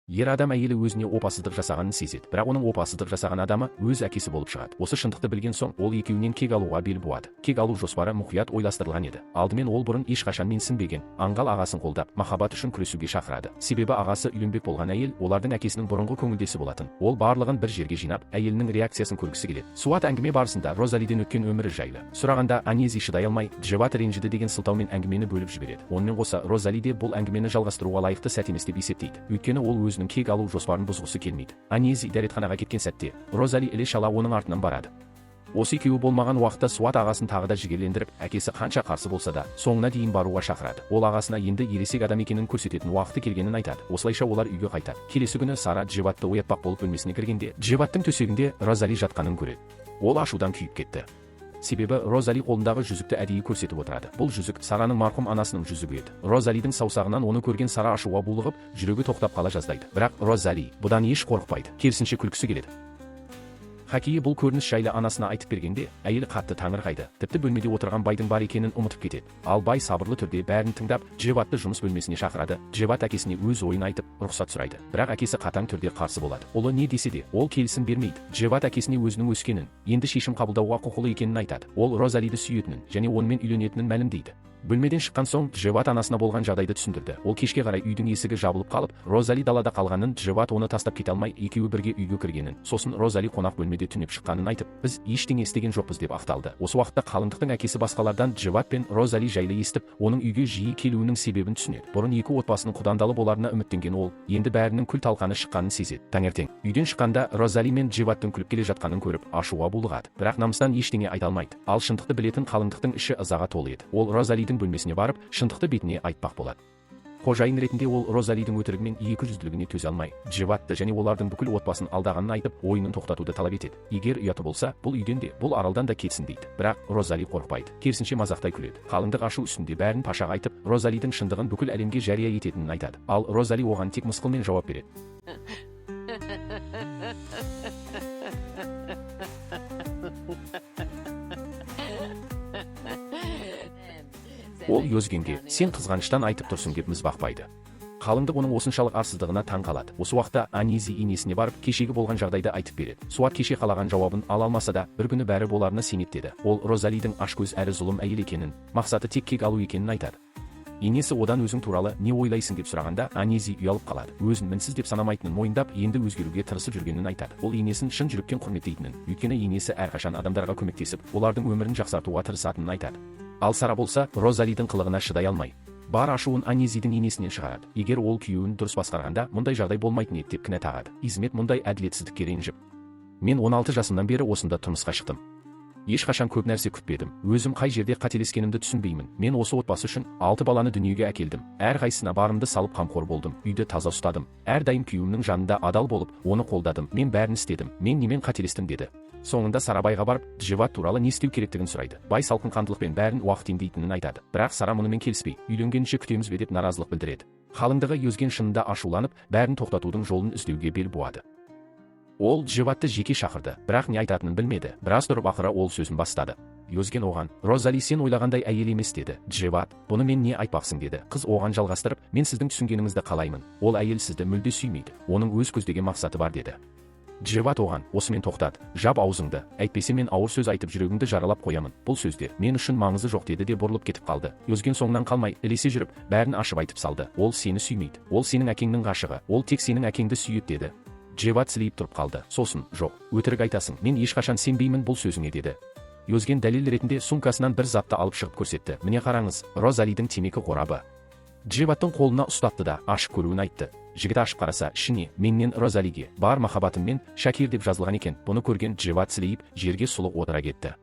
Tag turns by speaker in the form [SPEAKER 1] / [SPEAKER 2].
[SPEAKER 1] Ер адам әйелі өзіне опасыздық жасағанын сезеді, бірақ оның опасыздық жасаған адамы өз әкесі болып шығады. Осы шындықты білген соң, ол екеуінен кек алуға бел буады. Кек алу жоспары мұқият ойластырылған еді. Алдымен ол бұрын ешқашан менсінбеген аңғал ағасын қолдап, махаббат үшін күресуге шақырады. Себебі ағасы үйленбек болған әйел олардың әкесінің бұрынғы көңілдесі болатын. Ол барлығын бір жерге жинап, әйелінің реакциясын көргісі келеді. Суат әңгіме барысында Розалиден өткен өмірі жайлы сұрағанда, Анези шыдай алмай, Джеват ренжіді деген сылтаумен әңгімені бөліп жібереді. Онымен қоса Розали де бұл әңгімені жалғастыруға лайықты сәт емес деп есептейді, өйткені ол өзінің кек алу жоспарын бұзғысы келмейді. Анези дәретханаға кеткен сәтте Розали іле шала оның артынан барады. Осы екеуі болмаған уақытта Суат ағасын тағы да жігерлендіріп, әкесі қанша қарсы болса да, соңына дейін баруға шақырады. Ол ағасына енді ересек адам екенін көрсететін уақыты келгенін айтады. Осылайша олар үйге қайтады. Келесі күні Сара Джеватты оятпақ болып бөлмесіне кіргенде, Джеваттың төсегінде Розали жатқанын көреді. Ол ашудан күйіп кетті. Себебі Розали қолындағы жүзікті әдейі көрсетіп отырады. Бұл жүзік Сараның марқұм анасының жүзігі еді. Розалидің саусағынан оны көрген Сара ашуға булығып, жүрегі тоқтап қала жаздайды. Бірақ Розали бұдан еш қорықпайды. Керісінше, күлкісі келеді. Хакие бұл көрініс жайлы анасына айтып бергенде, әйелі қатты таңырқайды. Тіпті бөлмеде отырған байдың бар екенін ұмытып кетеді. Ал бай сабырлы түрде бәрін тыңдап, Джеватты жұмыс бөлмесіне шақырады. Джеват әкесіне өз ойын айтып, рұқсат сұрайды. Бірақ әкесі қатаң түрде қарсы болады. Ұлы не десе де, ол келісім бермейді. Джеват әкесіне өзінің өскенін, енді шешім қабылдауға құқылы екенін айтады. Ол Розалиді сүйетінін және онымен үйленетінін мәлімдейді. Бөлмеден шыққан соң Джеват анасына болған жағдайды түсіндірді. Ол кешке қарай үйдің есігі жабылып қалып, Розали далада қалғанын, Джеват оны тастап кете алмай, екеуі бірге үйге кіргенін, сосын Розали қонақ бөлмеде түнеп шыққанын айтып, біз ештеңе істеген жоқпыз деп ақталды. Осы уақытта қалыңдықтың әкесі басқалардан Джеват пен Розали жайлы естіп, оның үйге жиі келуінің себебін түсінеді. Бұрын екі отбасының құдандалы боларына үміттенген ол енді бәрінің күл талқаны шыққанын сезеді. Таңертең үйден шыққанда Розали мен Джеваттың күліп келе жатқанын көріп, ашуға булығады, бірақ намыстан ештеңе айта алмайды. Ал шындықты білетін қалыңдықтың іші ызаға толы еді. Ол Розалидің бөлмесіне барып, шындықты бетіне айтпақ болады. Қожайын ретінде ол Розалидің өтірігі мен екі жүзділігіне төзе алмай, Джеватты және олардың бүкіл отбасын алдағанын айтып, ойынын тоқтатуды талап етеді. Егер ұяты болса, бұл үйден де, бұл аралдан да кетсін дейді. Бірақ Розали қорықпайды, керісінше мазақтай күледі. Қалыңдық ашу үстінде бәрін пашаға айтып, Розалидің шындығын бүкіл әлемге жария ететінін айтады. Ал Розали оған тек мысқылмен жауап береді. Ол Йозгенге «Сен қызғаныштан айтып тұрсың» деп мізбақпайды. Қалыңдық оның осыншалық арсыздығына таң қалады. Осы уақытта Анизи енесіне барып, кешегі болған жағдайды айтып береді. Суат кеше қалаған жауабын ала алмаса да, бір күні бәрі боларына сенеді деді. Ол Розалидің ашкөз әрі зұлым әйел екенін, мақсаты тек кек алу екенін айтады. Енесі одан өзің туралы не ойлайсың деп сұрағанда, Анези ұялып қалады. Өзін мінсіз деп санамайтынын мойындап, енді өзгеруге тырысып жүргенін айтады. Ол енесін шын жүректен құрметтейтінін, өйткені енесі әрқашан адамдарға көмектесіп, олардың өмірін жақсартуға тырысатынын айтады. Ал Сара болса, Розалидің қылығына шыдай алмай, бар ашуын Анезидің енесінен шығарады. Егер ол күйеуін дұрыс басқарғанда, мұндай жағдай болмайтын еді деп кінә тағады. Измет мұндай әділетсіздікке ренжіп: «Мен 16 жасымнан бері осында тұрмысқа шықтым, ешқашан көп нәрсе күтпедім. Өзім қай жерде қателескенімді түсінбеймін. Мен осы отбасы үшін алты баланы дүниеге әкелдім, әрқайсысына барымды салып қамқор болдым, үйді таза ұстадым, әрдайым күйеуімнің жанында адал болып, оны қолдадым. Мен бәрін істедім, мен немен қателестім?» – деді. Соңында Сара байға барып, Джеват туралы не істеу керектігін сұрайды. Бай салқынқандылықпен бәрін уақыт емдейтінін айтады. Бірақ Сара мұнымен келіспей, «Үйленгенше күтеміз бе?» деп наразылық білдіреді. Қалыңдығы Йозген шынында ашуланып, бәрін тоқтатудың жолын іздеуге бел буады. Ол Джеватты жеке шақырды, бірақ не айтатынын білмеді. Біраз тұрып, ақыры ол сөзін бастады. Йозген оған: «Розали сен ойлағандай әйел емес», – деді. Джеват: «Бұны мен не айтпақсың?» – деді. Қыз оған жалғастырып: «Мен сіздің түсінгеніңізді қалаймын. Ол әйел сізді мүлде сүймейді, оның өз көздеген мақсаты бар», – деді. Джеват оған: «Осымен тоқтат, жап аузыңды, әйтпесе мен ауыр сөз айтып, жүрегіңді жаралап қоямын. Бұл сөздер мен үшін маңызы жоқ», – деді де бұрылып кетіп қалды. Йозген соңынан қалмай ілесе жүріп, бәрін ашып айтып салды. «Ол сені сүймейді, ол сенің әкеңнің ғашығы, ол тек сенің әкеңді сүйеді», – деді. Джеват сілейіп тұрып қалды. Сосын: «Жоқ, өтірік айтасың, мен ешқашан сенбеймін бұл сөзіңе», – деді. Йозген дәлел ретінде сумкасынан бір затты алып шығып көрсетті: «Міне, қараңыз, Розалидің темекі қорабы». Джеваттың қолына ұстатты да, ашып көруін айтты. Жігіт ашып қараса, ішіне «Менен Розалиге, бар махаббатыммен, Шакир» деп жазылған екен. Бұны көрген Джеват сілейіп, жерге сұлық отыра кетті.